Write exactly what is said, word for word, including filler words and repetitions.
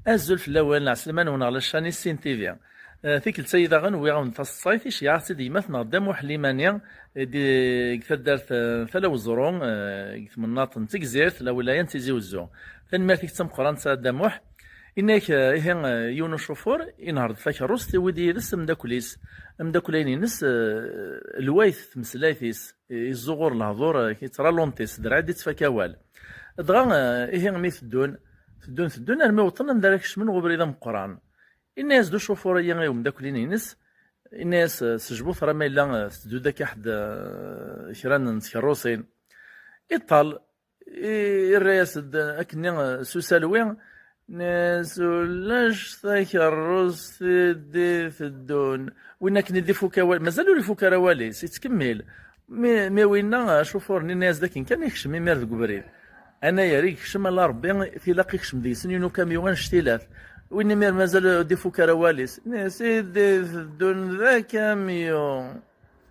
Azul fell-awen, lɛeslama-nwen ɣer la chaîne Issin T V. Eh, tikkelt-agi daɣen wwiɣ-awen-d taseḍsayt i ceyɛeɣ-tt-id yemma-tneɣ Dda Muḥ Limani, eh, di, deg taddart, eh, Tala Weẓru, eh, deg temnaḍt n Tegzirt, lawilaya n Tizi Wezzu. Tanemmirt-ik d tameqqrant a Dda Muḥ. Inna-yak, eh, ihi, eh, yiwen ucufur inehher-d takerrust, iwwi-d yid-s ameddakel-is. Ameddakel-ayen-ines, eh, lwayt tmeslayt-is, eh, izzuɣur lehdur, eh, yettralunti-t, d rrɛid i yettfak awal. Dɣa, eh, ihi mi teddun, teddun, teddun, armi wwḍen anda ara kecmen ɣer ubrid ameqqran. Inna-yas-d ucufur-agi i umeddakel-ines, inna-yas, eh, sejbu tara ma yella, eh, tetteddu-d akka ḥedd, eh, kra n tkerrusin. Iṭṭal, i-, irra-yas-d akkenni, eh, s usalwi, inna-yas: "Ulac takerrust i d-iteddun." Win akken i d-ifuk awal, mazal ur ifuk ara awal-is, ittkemmil. Mi, mi winna, acufur-nni, inna-yas-d akken kan ikcem imir deg ubrid. Anayer i yekcem, ala Rebbi, tilaq ikcem deg-sen yiwen ukamyun annect-ilat. Win imir mazal ur d-ifuk ara awal-is, inna-yas: "I d-iteddun d akamyun."